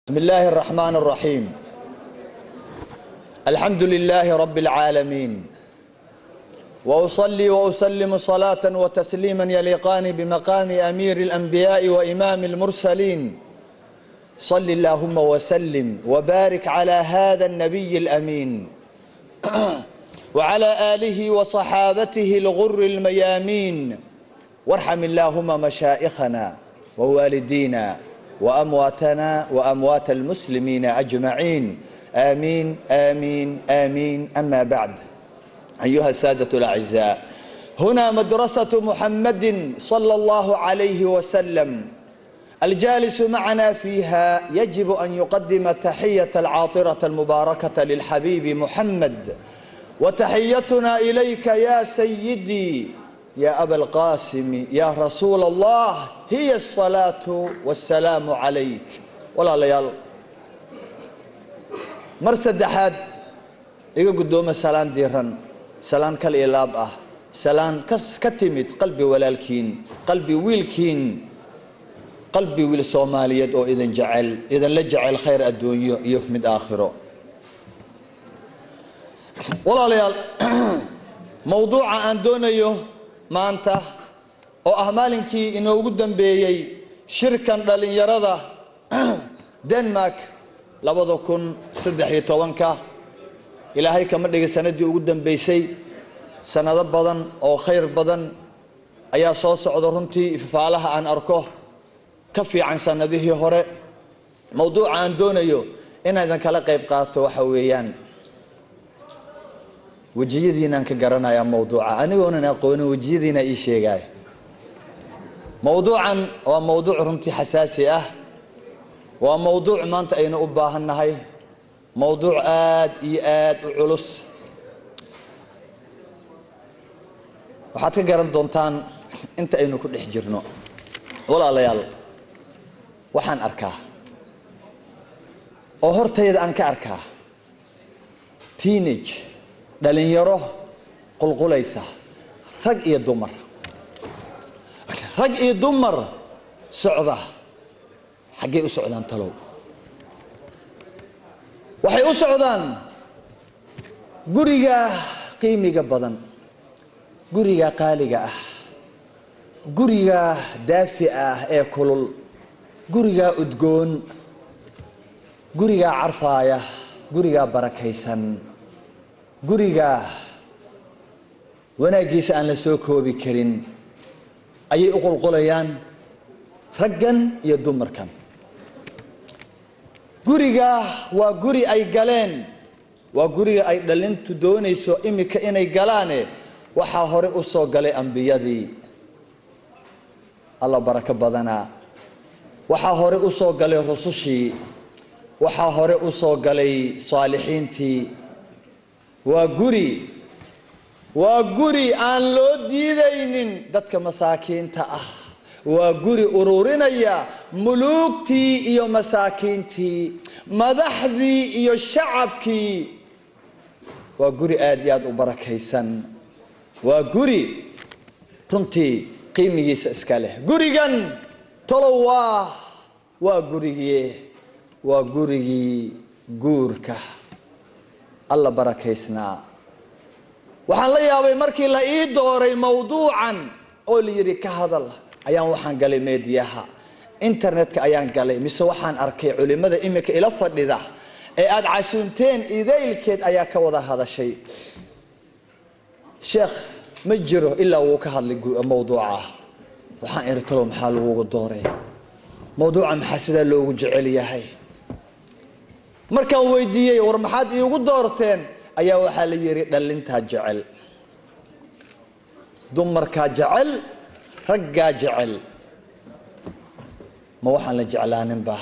بسم الله الرحمن الرحيم. الحمد لله رب العالمين، وأصلي وأسلم صلاة وتسليما يليقان بمقام أمير الأنبياء وإمام المرسلين. صل اللهم وسلم وبارك على هذا النبي الأمين وعلى آله وصحابته الغر الميامين، وارحم اللهم مشائخنا ووالدينا وأمواتنا وأموات المسلمين أجمعين، آمين آمين آمين. أما بعد، أيها السادة الأعزاء، هنا مدرسة محمد صلى الله عليه وسلم. الجالس معنا فيها يجب أن يقدم تحية العاطرة المباركة للحبيب محمد، وتحيتنا إليك يا سيدي يا أبا القاسم يا رسول الله هي الصلاة والسلام عليك. Walaalayaal, mar saddexaad iga guddooma salaan diiran, salaan kal iyo laab ah, salaan ka timid qalbi walaalkiin, qalbi wiilkiin, qalbi wiil Soomaaliyeed oo idin jecel, idinla jecel khayr adduunyo iyo mid aakhiro. Walaalayaal, mowduuca aan doonayo maanta, oo ah maalinkii inoogu dambeeyey shirkan dhallinyarada Denmark 2013-ka, Ilaahay kama dhigay sanadii ugu dambeysay. Sanado badan oo khayr badan ayaa soo socda. Runtii ifafaalaha aan arko ka fiican sanadihii hore. Mowduuca aan doonayo inaan idin kala qayb qaato waxa weeyaan, wejiyadiinaan ka garanayaa mowduuca, anigoonan aqoonin wejiyadiina ii sheegaya. Mowduucan waa mowduuc runtii xasaasi ah, waa mowduuc maanta aynu u baahan nahay, mowduuc aad iyo aad u culus. Waxaad ka garan doontaan inta aynu ku dhex jirno. Walaalayaal, waxaan arkaa oo hortayda aan ka arkaa teenage, dhalinyaro qulqulaysa, rag iyo dumar, rag iyo dumar socda. Xaggay u socdaan talow? Waxay u socdaan guriga qiimiga badan, guriga qaaliga ah, guriga daafi ah ee kulul, guriga udgoon, gurigaa carfaaya, gurigaa barakaysan, guriga wanaaggiisa aan la soo koobi karin ayay u qulqulayaan raggan iyo dumarkan. Guriga waa guri ay galeen, waa guriga ay dhalintu doonayso imika inay galaane. Waxaa hore u soo galay ambiyadii, Alla barako badanaa. Waxaa hore u soo galay rusushii, waxaa hore u soo galay saalixiintii. Waa guri aan loo diidaynin dadka masaakiinta ah, waa guri ururinaya muluugtii iyo masaakiintii, madaxdii iyo shacabkii. Waa guri aad iyo aad u barakaysan, waa guri runtii qiimigiisa iska leh. Gurigan tolow waa gurigii? Waa gurigii guurka, Alla barakaysnaa. Waxaan la yaabay markii la ii dooray mawduucan oo la yidhi ka hadal, ayaan waxaan galay meediyaha internetka ayaan galay, mise waxaan arkay culimada imika ila fadhida ee aada casuunteen idaylkeed ayaa ka wada hadashay. Sheekh ma jiro ilaa wuu ka hadlay mawduuca. Waxaan iri, talow maxaa lagugu dooray mawduuca? Maxaa sidaa loogu jecel yahay? Markaan weydiiyey, war maxaad iigu doorteen, ayaa waxaa la yidhi dhalintaa jecel, dumarkaa jecel, raggaa jecel. Ma waxaan la jeclaaninba?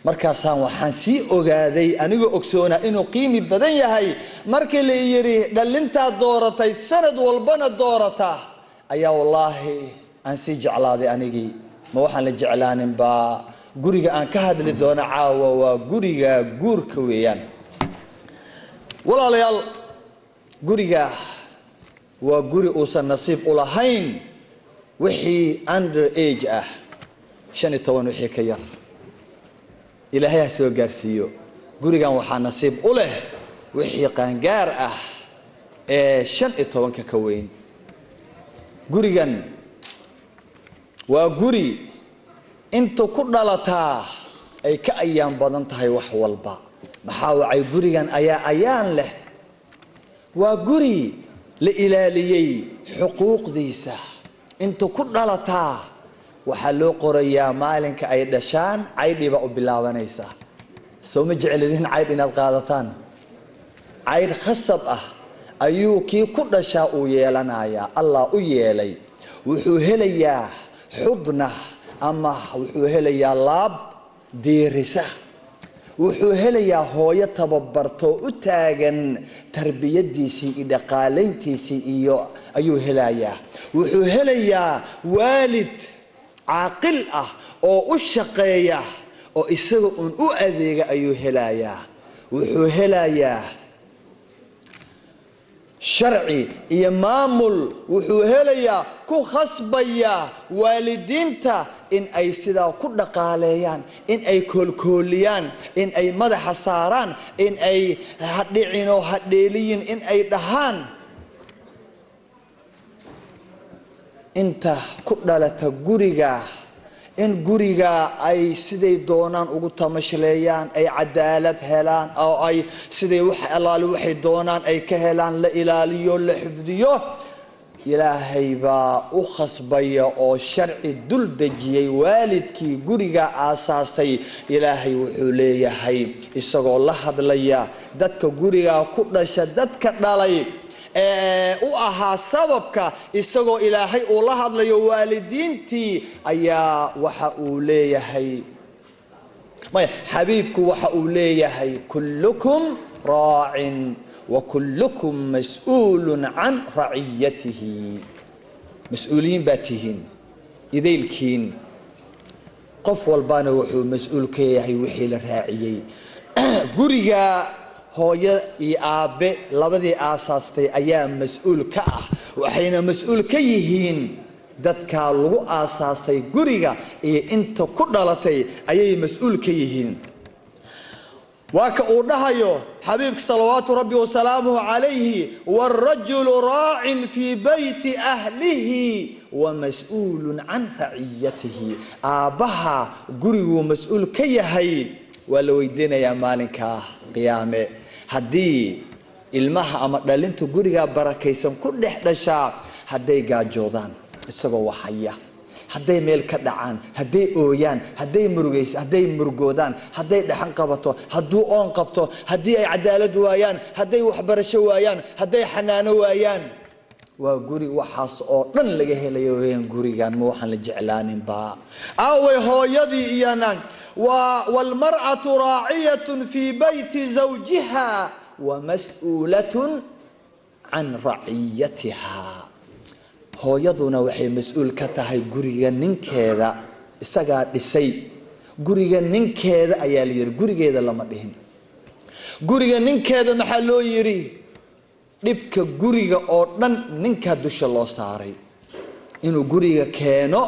Markaasaan waxaan sii ogaaday, anigoo ogsoonaa inuu qiimi badan yahay, markii la yidhi dhalintaa dooratay, sanad walbana doorata, ayaa wallaahi aan sii jeclaaday anigii. Ma waxaan la jeclaaninba? Guriga aan ka hadli doono caawa waa guriga guurka weeyaan. Walaalayaal, guriga waa guri uusan nasiib u lahayn wixii under age ah, 15 wixii ka yar. Ilaahay ha soo gaarsiiyo. Gurigan waxaa nasiib u leh wixii qaangaar ah ee 15-ka ka weyn. Gurigan waa guri inta ku dhalataa ay ka ayaan badan tahay wax walba. Maxaa wacay? Gurigan ayaa ayaan leh. Waa guri la ilaaliyey xuquuqdiisa. Inta ku dhalataa waxaa loo qorayaa maalinka ay dhashaan caydhii baa u bilaabanaysa. Soo ma jeclidin caydh inaad qaadataan? Caydh khasab ah ayuu kii ku dhashaa uu yeelanayaa. Allah u yeelay. Wuxuu helayaa xudna ama wuxuu helayaa laab diirisa. Wuxuu helayaa hooyo tababarto u taagan tarbiyadiisii iyo dhaqaalayntiisii iyo ayuu helayaa. Wuxuu helayaa waalid caaqil ah oo u shaqeeya oo isaga uun u adeega ayuu helayaa. Wuxuu helayaa sharci iyo maamul. Wuxuu helayaa ku khasbaya waalidiinta in ay sidaa ku dhaqaaleeyaan, in ay koolkooliyaan, in ay madaxa saaraan, in ay hadhicin oo hadheeliyin, in ay dhahaan. Inta ku dhalata guriga in guriga ay siday doonaan ugu tamashleeyaan, ay cadaalad helaan oo ay siday wax allaale waxay doonaan ay ka helaan, la ilaaliyo, la xifdiyo. Ilaahay baa u khasbaya oo sharci dul dejiyey waalidkii guriga aasaasay. Ilaahay wuxuu leeyahay isagoo la hadlaya dadka guriga ku dhasha, dadka dhalay ee u ahaa sababka, isagoo Ilaahay uu la hadlayo waalidiintii ayaa waxa uu leeyahay, maya xabiibku waxa uu leeyahay kullukum raacin wa kullukum mas'uulun can raciyatihi. Mas-uuliyiin baa tihiin idaylkiin, qof walbana wuxuu mas-uul ka yahay wixii la raaciyey. Guriga hooyo iyo aabe labadii aasaastay ayaa mas-uul ka ah, waxayna mas-uul ka yihiin dadka lagu aasaasay guriga iyo inta ku dhalatay ayay mas-uul ka yihiin. Waa ka uu dhahayo xabiibka salawaatu rabbi wasalaamuhu calayhi, waalrajulu raacin fii beyti ahlihi wa mas-uulun can raciyatihi. Aabbaha guriguu mas-uul ka yahay waa la weydiinayaa maalinka qiyaame. Haddii ilmaha ama dhalinta gurigaa barakaysan ku dhex dhashaa hadday gaajoodaan isagoo waxaya, hadday meel ka dhacaan, hadday ooyaan, hadday murugays, hadday murugoodaan, hadday dhaxan qabato, hadduu oon qabto, haddii ay cadaalad waayaan, hadday waxbarasho waayaan, hadday xanaano waayaan, waa guri waxaas oo dhan laga helayo weyaan. Gurigan ma waxaan la jeclaaninba. Aaway hooyadii iyana? Waalmar'atu raaciyatun fii beyti zawjiha wa mas-uulatun can raciyatiha. Hooyaduna waxay mas-uul ka tahay guriga ninkeeda, isagaa dhisay guriga ninkeeda ayaa la yidhi, gurigeeda lama dhihin. Guriga ninkeeda maxaa loo yidhi? Dhibka guriga oo dhan ninkaa dusha loo saaray inuu guriga keeno.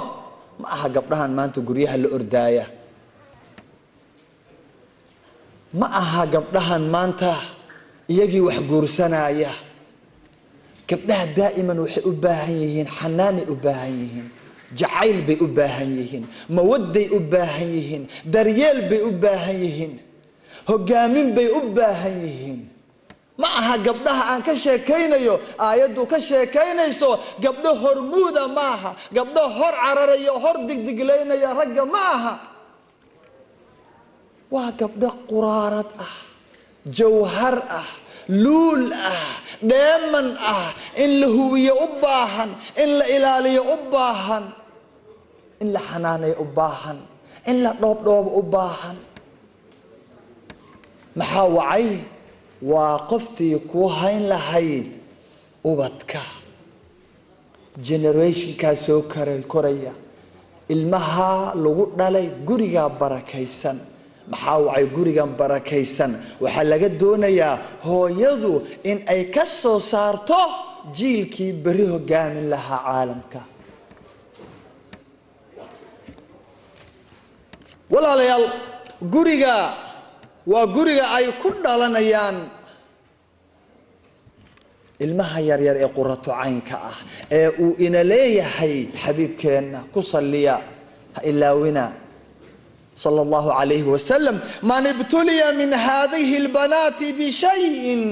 Ma aha gabdhahan maanta guryaha la ordaaya, ma aha gabdhahan maanta iyagii wax guursanaya. Gabdhaha daa'iman waxay u baahan yihiin xanaanay u baahan yihiin, jacayl bay u baahan yihiin, mawadday u baahan yihiin, daryeel bay u baahan yihiin, hogaamin bay u baahan yihiin. Ma aha gabdhaha aan ka sheekaynayo aayaddu ka sheekaynayso gabdho hormuuda ma aha, gabdho hor cararaya hor digdiglaynaya ragga ma aha. Waa gabdho quraarad ah, jawhar ah, luul ah, dheeman ah, in la huwiyo u baahan, in la ilaaliyo u baahan, in la xanaaneyo u baahan, in la dhoobdhoobo u baahan. Maxaa wacay? Waa qoftii kuu hayn lahayd ubadka generationkaa soo koraya, ilmaha lagu dhalay gurigaa barakaysan. Maxaa wacay? Gurigan barakaysan waxaa laga doonayaa hooyadu in ay ka soo saarto jiilkii berri hogaamin lahaa caalamka. Walaalayaal, Guriga waa guriga ay ku dhalanayaan ilmaha yaryar ee qurato caynka ah ee uu ina leeyahay xabiibkeenna ku salliya, ha ilaawina, sala allahu calayhi wasalam: "Man ibtuliya min hadihi albanaati bishayin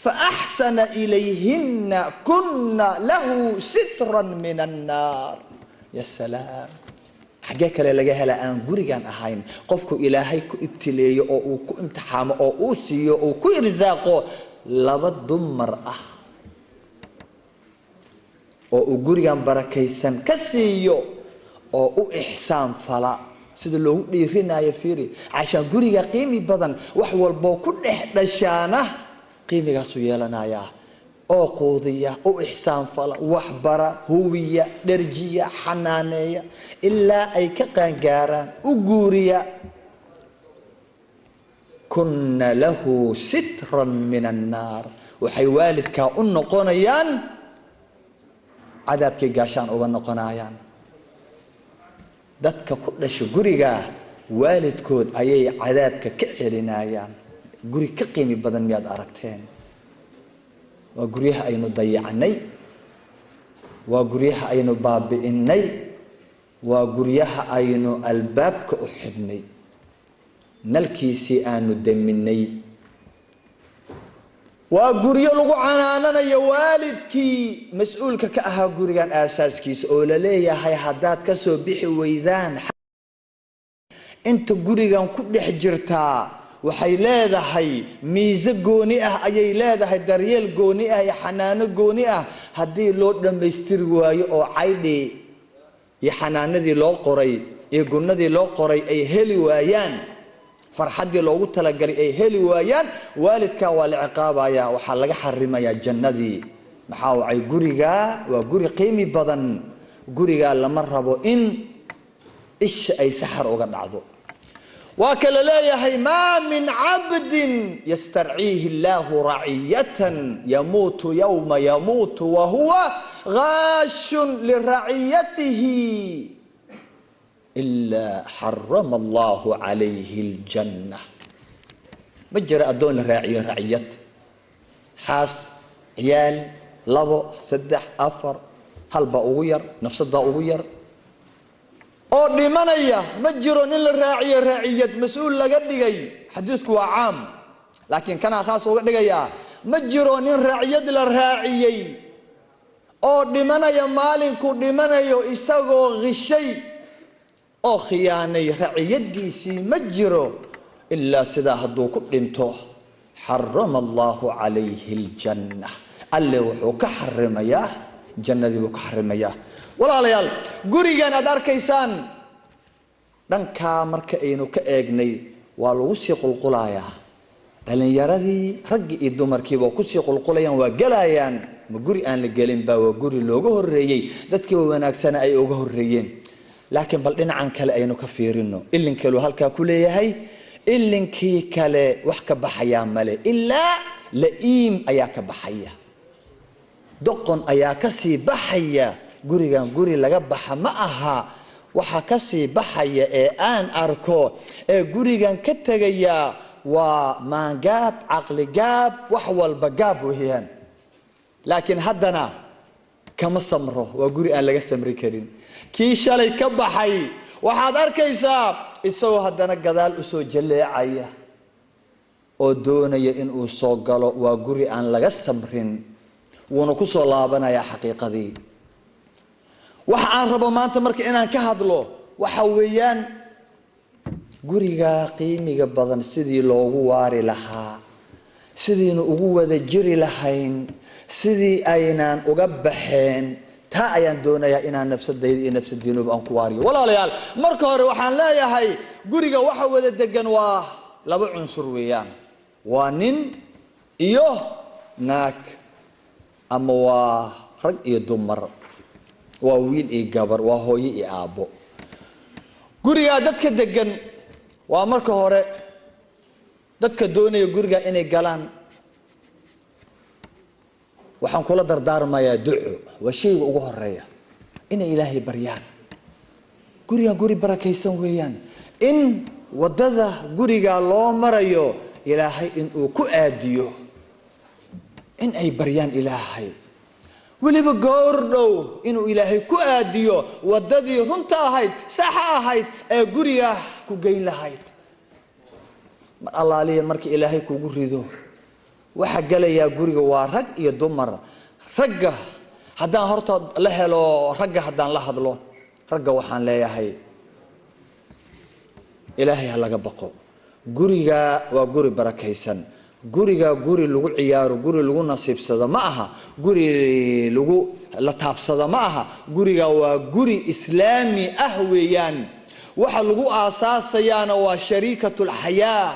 faaxsana ilayhina kuna lahu sitran min annaar." Ya salaam! Xaggee kale laga hela aan gurigan ahayn? Qofku Ilaahay ku ibtileeyo oo uu ku imtixaamo oo uu siiyo uu ku irsaaqo laba dumar ah oo uu gurigan barakaysan ka siiyo oo u ixsaan fala, sida loogu dhiirinayo fiiri. Cashaan guriga qiimi badan, wax walboo ku dhex dhashaana qiimigaasuu yeelanayaa, oo quudiya, u ixsaan fala, waxbara, huwiya, dherjiya, xanaaneeya ilaa ay ka qaangaaraan, u guuriya, kuna lahu sitran min annaar. Waxay waalidkaa u noqonayaan, cadaabkay gaashaan uga noqonayaan. Dadka ku dhasha guriga waalidkood ayay cadaabka ka celinayaan. Guri ka qiimi badan miyaad aragteen? Waa guryaha aynu dayacnay, waa guryaha aynu baabi'inay, waa guryaha aynu albaabka u xidhnay, nalkiisii aanu daminay. Waa guryo lagu canaananayo waalidkii mas-uulka ka ahaa gurigan aasaaskiisa, oo la leeyahay: haddaad ka soo bixi weydaan, inta gurigan ku dhex jirtaa waxay leedahay miise gooni ah, ayay leedahay daryeel gooni ah iyo xanaano gooni ah. Haddii loo dhammaystiri waayo oo caydhii iyo xanaanadii loo qoray iyo gunnadii loo qoray ay heli waayaan, farxaddii loogu talagalay ay heli waayaan, waalidkaa waa la ciqaabayaa, waxaa laga xarimayaa jannadii. Maxaa wacay? Gurigaa waa guri qiimi badan. Gurigaa lama rabo in isha ay saxar uga dhacdo. Waa kala leeyahay: "Maa min cabdin yastarciihi illaahu raciyatan yamuutu yowma yamuutu wahuwa gaashun liraciyatihi ilaa xarama allahu calayhi aljanna." Ma jiro addoon la raaciyo raciyad, xaas, ciyaal, labo, saddex, afar, halbaa ugu yar, nafsadaa ugu yar, oo dhimanaya. Ma jiro nin la raaciyo raaciyad, mas-uul laga dhigay. Xadiisku waa caam, laakiin kanaa khaas uga dhigayaa. Ma jiro nin raaciyad la raaciyey oo dhimanaya, maalinku dhimanayo isagoo qishay oo khiyaanay raciyadiisii, ma jiro. Ilaa sidaa hadduu ku dhinto, xarama allahu calayhi aljanna. Alle wuxuu ka xarimayaa jannadii buu ka xarimayaa. Walaalayaal, gurigan aad arkaysaan dhankaa marka aynu ka eegnay, waa lagu sii qulqulayaa. Dhalinyaradii, raggii iyo dumarkiiba kusii qulqulayaan, waa gelayaan. Ma guri aan la gelin ba? Waa guri looga horreeyey, dadkii wanaagsana ay uga horreeyeen. Laakiin bal dhinacan kale aynu ka fiirino. Ilinkalu halkaa ku leeyahay, ilinkii kale wax ka baxayaa male, ilaa la-iim ayaa ka baxaya, doqon ayaa kasii baxaya. Gurigan guri laga baxa ma aha. Waxa kasii baxaya ee aan arko ee gurigan ka tegaya waa maangaab, caqli gaab, wax walba gaab weeyaan. Laakiin haddana kama samro. Waa guri aan laga samri karin. Kii shalay ka baxay waxaad arkaysaa isagoo haddana gadaal usoo jaleecaya oo doonaya inuu soo galo. Waa guri aan laga samrin, wuuna ku soo laabanayaa xaqiiqadii. Waxa aan rabo maanta marka inaan ka hadlo waxa weeyaan guriga qiimiga badan sidii loogu waari lahaa, sidiinu ugu wada jiri lahayn, sidii aynaan uga baxeen. Taa ayaan doonayaa inaan nafsadayda iyo nafsadiinuba aan ku waariyo. Walaalayaal, marka hore waxaan leeyahay guriga waxa wada degan waa laba cunsur weeyaan: waa nin iyo naag, ama waa rag iyo dumar, waa wiil iyo gabar, waa hooyo iyo aabbo. Gurigaa dadka degan waa marka hore dadka doonaya gurigaa inay galaan. Waxaan kula dardaarmayaa duco. Waa shayga ugu horeeya inay Ilaahay baryaan. Gurigan guri barakaysan weeyaan in Waddada gurigaa loo marayo Ilaahay inuu ku aadiyo, in ay baryaan Ilaahay weliba goor dhow inuu Ilaahay ku aadiyo waddadii runta ahayd, saxa ahayd ee gurigaa ku geyn lahayd. Mar allaaliya marka Ilaahay kugu rido, waxa gelayaa guriga waa rag iyo dumar. Ragga haddaan horta la helo, ragga haddaan la hadlo, ragga waxaan leeyahay Ilaahay ha laga baqo. Gurigaa waa guri barakaysan, gurigaa guri lagu ciyaaro, guri lagu nasiibsado ma aha, guri lagu la taabsado ma aha. Gurigaa waa guri islaami ah weeyaan. Waxa lagu aasaasayaana waa shariikatulxayaa.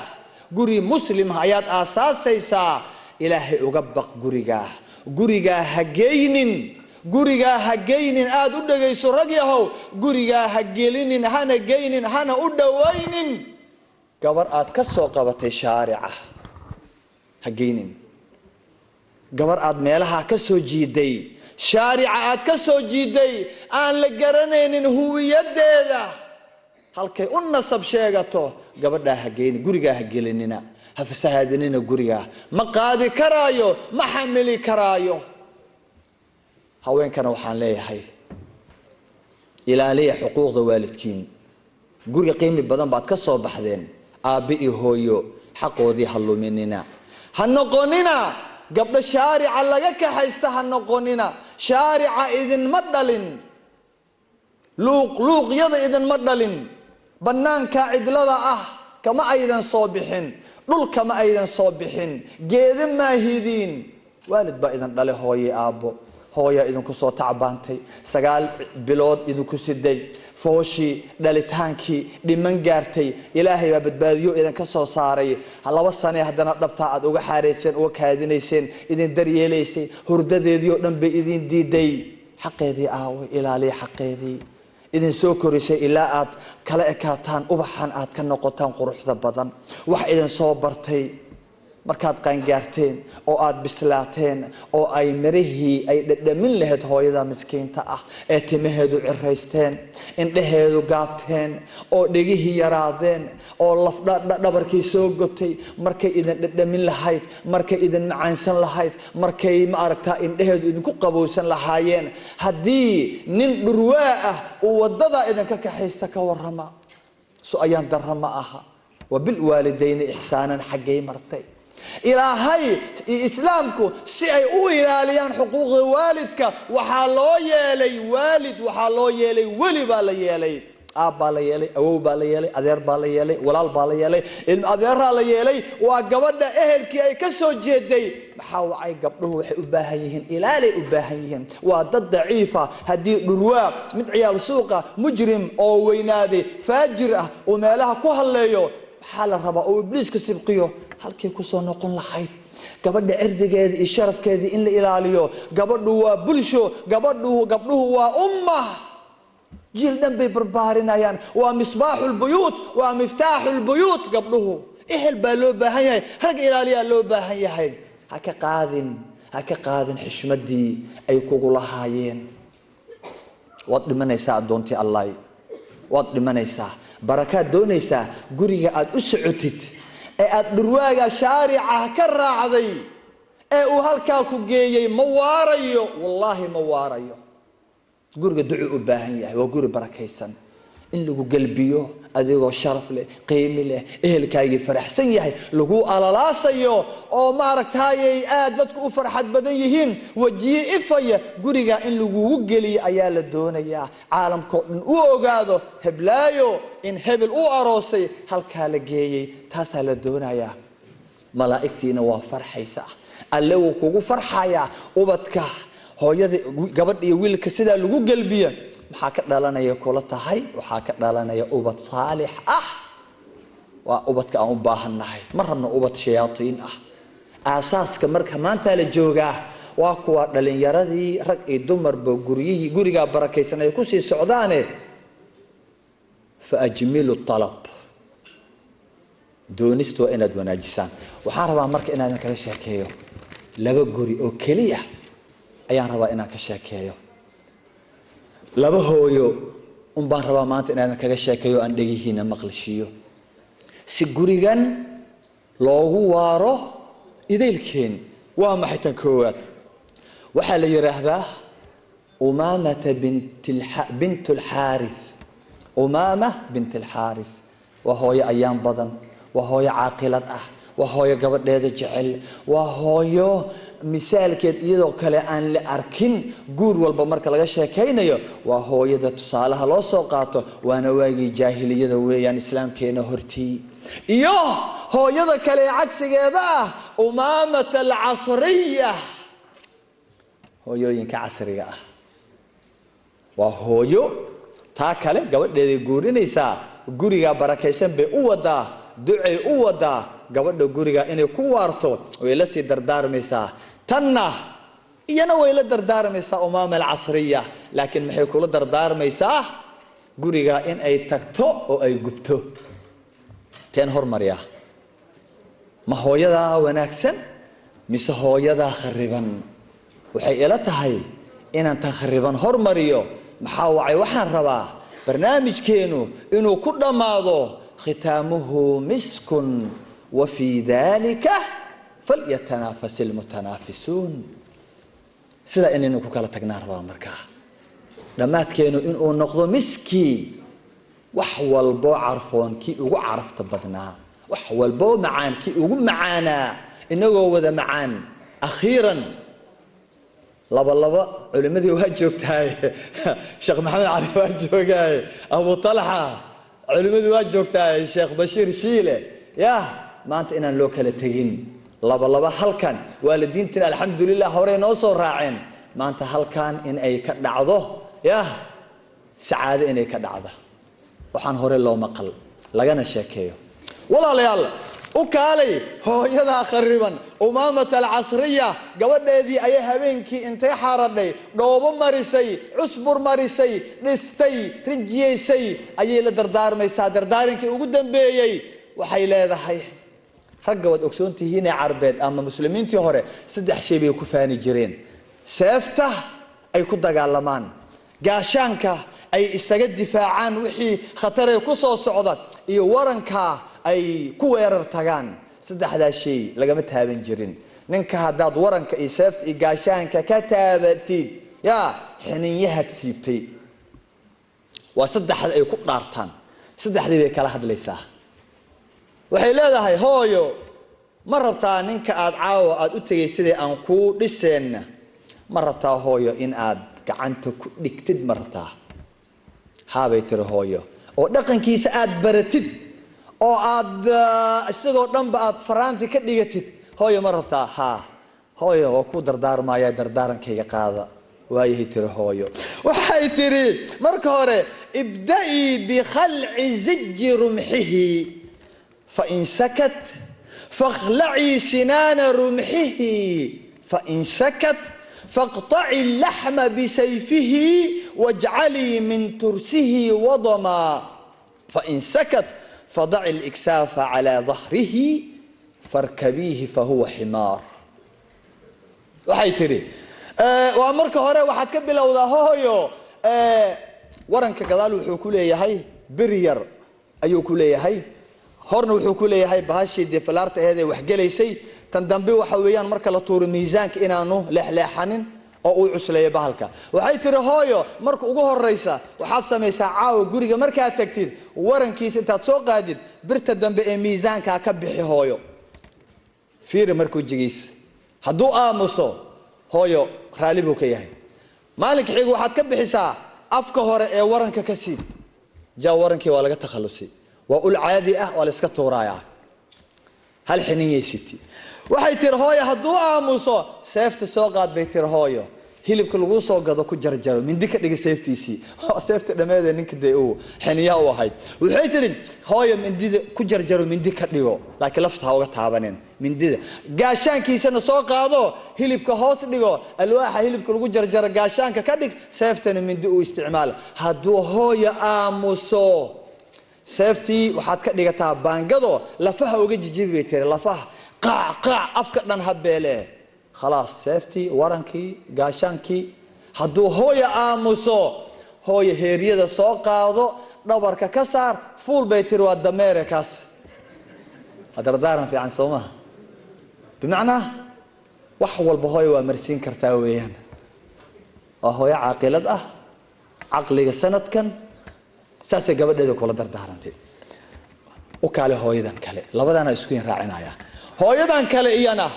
Guri muslim ayaad aasaasaysaa. Ilaahay uga baq gurigaa, gurigaa ha geynin, gurigaa ha geynin. Aada u dhegayso rag yahow, gurigaa ha gelinin, hana geynin, hana u dhowaynin gabar aad ka soo qabatay shaarica. Ha geynin gabar aad meelaha ka soo jiiday, shaarica aad ka soo jiiday, aan la garanaynin huwiyadeeda, halkay u nasab sheegato. Gabadhaa ha geynin, gurigaa ha gelinina, ha fasahaadinina. Gurigaa ma qaadi karaayo, ma xamili karaayo. Haweenkana waxaan leeyahay ilaaliya xuquuqda waalidkiin. Guri qiimi badan baad ka soo baxdeen, aabbe iyo hooyo xaqoodii ha luminina. Ha noqonina gabdho shaarica laga kaxaysta, ha noqonina. Shaarica idinma dhalin, luuq luuqyada idinma dhalin, bannaanka cidlada ah kama aydan soo bixin, dhulka ma aydan soo bixin, geeda maahidiin. Waalid baa idin dhale, hooye aabbo. Hooyaa idinku soo tacbaantay, 9 bilood idinku siday, fooshii, dhalitaankii dhiman gaartay, Ilaahay baa badbaadiyo idinka soo saaray. 2 sane haddana dhabtaa aad uga xaarayseen, uga kaadinayseen, idin daryeelaysay, hurdadeedii oo dhan bay idin diiday. Xaqeedii aaway? Ilaaliya xaqeedii. Idin soo korisay ilaa aad kala ekaataan ubaxan aad ka noqotaan quruxda badan. Wax idin soo bartay markaad qaangaarteen oo aad bislaateen oo ay mirihii ay dhadhamin lahayd hooyada miskiinta ah ee timaheedu ciraysteen, indhaheedu gaabteen, oo dhegihii yaraadeen, oo laf dhabarkii soo gotay, markay idin dhadhamin lahayd, markay idin macaansan lahayd, markay ma aragtaa indhaheedu idinku qabowsan lahaayeen, haddii nin dhurwaa ah uu waddadaa idinka kaxaysta, ka warrama? So ayaan darra ma aha? Wa bilwaalidayni ixsaanan xaggay martay? Ilaahay iyo islaamku si ay u ilaaliyaan xuquuqda waalidka, waxaa loo yeelay waalid, waxaa loo yeelay weli baa la yeelay, aab baa la yeelay, awow baa la yeelay, adeer baa la yeelay, walaal baa la yeelay, ilmo adeeraa la yeelay. Waa gabadha ehelkii ay ka soo jeeday. Maxaa wacay? Gabdhuhu waxay u baahan yihiin ilaalay u baahan yihiin. Waa dad daciifa. Haddii dhurwaa, mid ciyaal suuqa, mujrim oo weynaaday, faajir ah, uu meelaha ku hadleeyo, maxaa la rabaa? Oo ibliiska sibqiyo, halkay kusoo noqon lahayd? Gabadha cirdigeeda iyo sharafkeedii in la ilaaliyo. Gabadhu waa bulsho, gabadhu, gabdhuhu waa umma, jiil dhan bay barbaarinayaan. Waa misbaaxu lbuyuut, waa miftaaxu lbuyuut gabdhuhu. Ehel baa loo baahan yahay, rag ilaaliyaa loo baahan yahay. Ha ka qaadin, ha ka qaadin xishmadii ay kugu lahaayeen. Waad dhimanaysaa, addoontii Allah, waad dhimanaysaa. Barakaad doonaysaa? Guriga aad u socotid ee aada dhurwaaga shaarica ka raacday ee uu halkaa ku geeyey ma waarayo, wallaahi ma waarayo. Guriga ducuu u baahan yahay. Waa guri barakaysan in lagu gelbiyo adigoo sharaf leh, qiimi leh, ehelkaagii faraxsan yahay, lagu alalaasayo oo maaragtaayay aad dadku u farxad badan yihiin, wejiye ifaya guriga in lagugu geliyo ayaa la doonayaa. Caalamkao dhan u ogaado heblaayo in hebel u aroosay, halkaa la geeyey, taasaa la doonayaa. Malaa'igtiina waa farxaysa, Alle wuu kugu farxayaa. Ubadka hooyada, gabadha iyo wiilka sidaa lagu gelbiya, maxaa ka dhalanaya kula tahay? Waxaa ka dhalanaya ubad saalix ah. Waa ubadka aan u baahannahay. Ma rabno ubad shayaaiin ah. Aasaaska marka maantaa la joogaa waa kuwa dhalinyaradii, rag iyo dumarba, guryihii gurigaa barakaysan ay kusii socdaane. Fa ajmilu alab, doonista waa inaad wanaajisaan. Waxaan rabaa marka inaadan kaga sheekeeyo 2 guri oo keliya ayaan rabaa inaan ka sheekeeyo. 2 hooyo un baan rabaa maanta inaadan kaga sheekeeyo, aan dhegihiina maqlashiiyo. Si gurigan loogu waaro idaylkeen. Waa maxay tan koowaad? Waxaa la yidhaahdaa Umaamata bint Alxaarith. Umaama bint Alxaarith waa hooyo ayaan badan, waa hooyo caaqilad ah, waa hooyo gabadheeda jecel, waa hooyo misaalkeed iyadoo kale aan la arkin. Guur walba marka laga sheekaynayo waa hooyada tusaalaha loo soo qaato, waana waagii jaahiliyada weeyaan, islaamkeena hortii. Iyo hooyada kale ee cagsigeeda ah, Umaamata alcasriya, hooyooyinka casriga ah. Waa hooyo taa kale gabadheeday guurinaysaa, gurigaa barakaysan bay u wadaa, ducay u wadaa gabadha guriga inay ku waarto, way la sii dardaarmaysaa. Tanna iyana way la dardaarmaysaa, Umaama alcasriya, laakiin maxay kula dardaarmaysaa? Guriga in ay tagto oo ay gubto. Teen hormaryaa, ma hooyadaa wanaagsan mise hooyadaa khariban? Waxay ila tahay inaan tan khariban hormariyo. Maxaa wacay? Waxaan rabaa barnaamijkeenu inuu ku dhammaado khitaamuhu miskun wa fii dalika falyatanaafas ilmutanaafisuun. Sidaa inaynu ku kala tagnaan rabaa markaa, dhammaadkeenu inuu noqdo miskii, wax walboo carfoon kii ugu carafta badnaa, wax walboo macaan kii ugu macaanaa, inagoo wada macaan. Akhiiran, laba laba culimadii waa joogtahay, Sheekh Maxamed Cali waa joogaaye, Abu Talxa, culimadii waa joogtahay, Sheekh Bashiir Shiile. Yah, maanta inaan loo kala tegin laba laba halkan. Waalidiintina alxamdulilah horey noo soo raaceen. Maanta halkan in ay ka dhacdo, yah, sacaado inay ka dhacdo, waxaan hore loo maqal lagana sheekeeyo. Walaalayaal, u kaalay hooyadaa khariban, Umaamata alcasriya. Gabadheedii ayay habeenkii intay xaradhay, dhoobo marisay, cusbur marisay, dhistay, rijiyeysay, ayay la dardaarmaysaa. Dardaarinkii ugu dambeeyey waxay leedahay, ragga waad ogsoon tihiinee Carbeed ama muslimiintii hore saddex shay bay ku faani jireen: seefta ay ku dagaalamaan, gaashaanka ay isaga difaacaan wixii khataray ku soo socda, iyo waranka ay ku weerar tagaan. Saddexdaa shay lagama taaban jirin ninka. Haddaad waranka iyo seefta iyo gaashaanka ka taabatid, yaa xininyahaad siibtay. Waa saddexda ay ku dhaartaan. Saddexdii bay kala hadlaysaa. Waxay leedahay, hooyo, ma rabtaa ninka aada caawa aada u tegay sidai aan kuu dhiseenna? Ma rabtaa hooyo in aad gacanta ku dhigtid? Ma rabtaa? Haabay tiri hooyo. Oo dhaqankiisa aada baratid oo aada isagoo dhanba aada faraanti ka dhigatid, hooyo, ma rabtaa? Haa hooyo, waa ku dardaarmaya, dardaarankayga qaada. Waayahay tiri hooyo. Waxay tiri, marka hore ibda'ii bikhalci ziji rumxihi, fain sakat fakhlacii sinaana rumxihi, fain sakat faqطaci laxma bisayfihi wajcalii min tursihi wadamaa, fain sakat fadaci اliksaafa calىa dahrihi farkabiihi fahuwa ximaar. Waxay tidhi, waa marka hore waxaad ka bilowdaa hooyo waranka gadaal wuxuu ku leeyahay bir yar ayuu ku leeyahay, horna wuxuu ku leeyahay bahashii dee falaarta aheed ee waxgelaysay. Tan dambe waxa weeyaan marka la tuuro miisaanka inaanu leexleexanin oo uu cusleeyo bahalka. Waxay tiri hooyo, marka ugu horeysa waxaad samaysaa, caawa guriga markaad tagtid warankiisa intaad soo qaadid birta dambe ee miisaankaa ka bixi hooyo. Fiiri marka wejigiisa, hadduu aamuso hooyo raalli buu ka yahay. Maalinka xiga waxaad ka bixisaa afka hore ee waranka ka siib. Jaa, warankii waa laga takhalusay, waa ul caadi ah, waa la iska tuurayaa. Hal xininyay sibti. Waxay tiri hooyo, hadduu aamuso seefta soo qaad bay tiri hooyo, hilibka lagu soo gado ku jarjaro, mindi ka dhiga seeftiisii. Seefta dhameede ninka dee uu xiniyaa u ahayd. Waxay tiri hooyo, mindida ku jarjaro, mindi ka dhigo, laakiin lafta ha uga taabanin mindida. Gaashaankiisana soo qaado, hilibka hoos dhigo, alwaaxa hilibka lagu jarjaro gaashaanka ka dhig, seeftana mindi u isticmaal. Hadduu hooyo aamuso seeftii waxaad ka dhigataa baangado, lafaha uga jijibi bay tiri, lafaha qaac qaac, afka dhan ha beele. Khalaas, seeftii, warankii, gaashaankii. Hadduu hooyo aamuso hooyo heeryada soo qaado, dhabarka ka saar, fuul bay tiri, waa dameere kaas. Waa dardaaran fiican soo maha? Bimacnaa wax walba hooyo waa marsiin kartaa weeyaan. Waa hooyo caaqilad ah, caqliga sanadkan saasay gabadheeda kula dardaarantay. U kaale hooyadan kale, labadaana isku yin raacinaya. Hooyadan kale iyana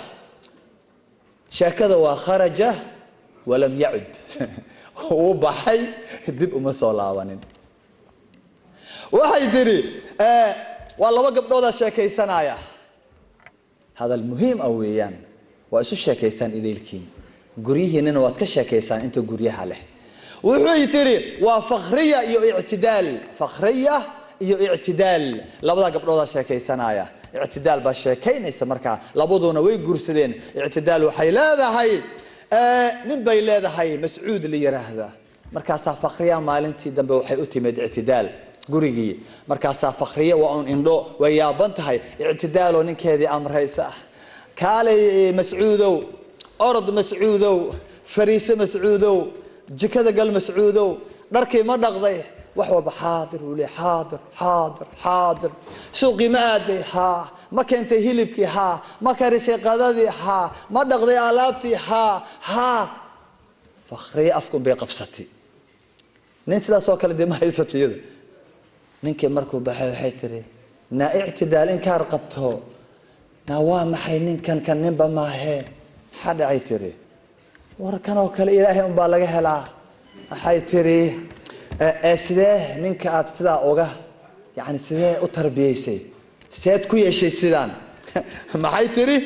sheekada waa kharaja walam yacud, uu baxay dib uma soo laabanin. Waxay tidhi waa laba gabdhoodaa sheekaysanaya, hadal muhiim ah weeyaan. Waa isu sheekaysaan idaylkiin, guryihiinina waad ka sheekaysaan inta guryaha leh. Wuxuy tidhi waa fakriya iyo ictidaal, fakriya iyo ictidaal, labadaa gabdhoodaa sheekaysanaya. Ictidaal baa sheekaynaysa markaa, labaduna way guursadeen. Ictidaal waxay leedahay nin bay leedahay Mascuud la yiraahda. Markaasaa Fakriya maalintii dambe waxay u timid Ictidaal gurigii. Markaasaa Fakriya waa un indho, way yaaban tahay. Ictidaaloo ninkeedii amraysa, kaalay Mascuudow, orod Mascuudow, fariise Mascuudow, jikada gal Mascuudow, dharkii ma dhaqday? Wax walba xaadir uu leey, xaadir xaadir xaadir. Suuqii ma aaday? Haa. Ma keentay hilibkii? Haa. Ma karisay qadadii? Haa. Ma dhaqday alaabtii? Haa haa. Fakriye afkun bay qabsatay. Nin sidaas oo kale dee ma haysatay iyada. Ninkii markuu baxay waxay tiri, naa Ictidaal, inkaar qabto, naa waa maxay ninkan? Kan ninba maahee, maxaa dhacay? Tiri war kan oo kale Ilaahay unbaa laga helaa. Waxay tiri ee sidee ninka aad sidaa uga, yani sidee u tarbiyeysay, seed ku yeeshay sidaan? Maxay tiri?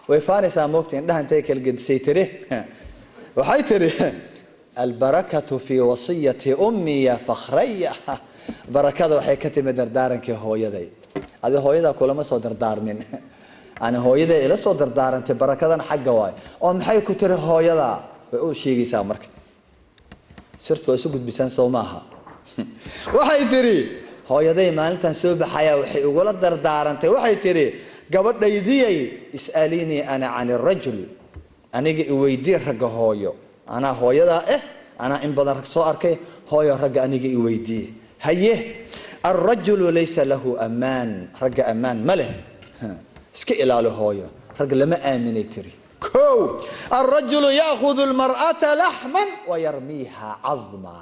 Way faanaysaa moogta, indhaha intay kala gedisay tiri, waxay tiri albarakatu fi wasiyati ummi ya Fakhraya. Barakada waxay ka timid dardaarankii hooyaday. Adi hooyadaa kulama soo dardaarmin, ani hooyaday ila soo dardaarantay, barakadan xagga waay. Oo maxay ku tiri hooyada? Way u sheegaysaa marka, sirtu waa isu gudbisaan soo maaha? Waxay tiri hooyaday maalintan soo baxaya waxay ugula dardaarantay, waxay tiri gabadhaydiyay, is'alinii ana can irajul, aniga iweydii ragga hooyo, anaa hooyadaa anaa in badan rag soo arkay, hooyo ragga aniga iweydiiye. Haye, alrajulu laysa lahu amaan, ragga ammaan ma leh, iska ilaalo hooyo, rag lama aaminay tiri. Kow, alrajulu ya'khudu almar'ata laxman wayarmiiha cadma.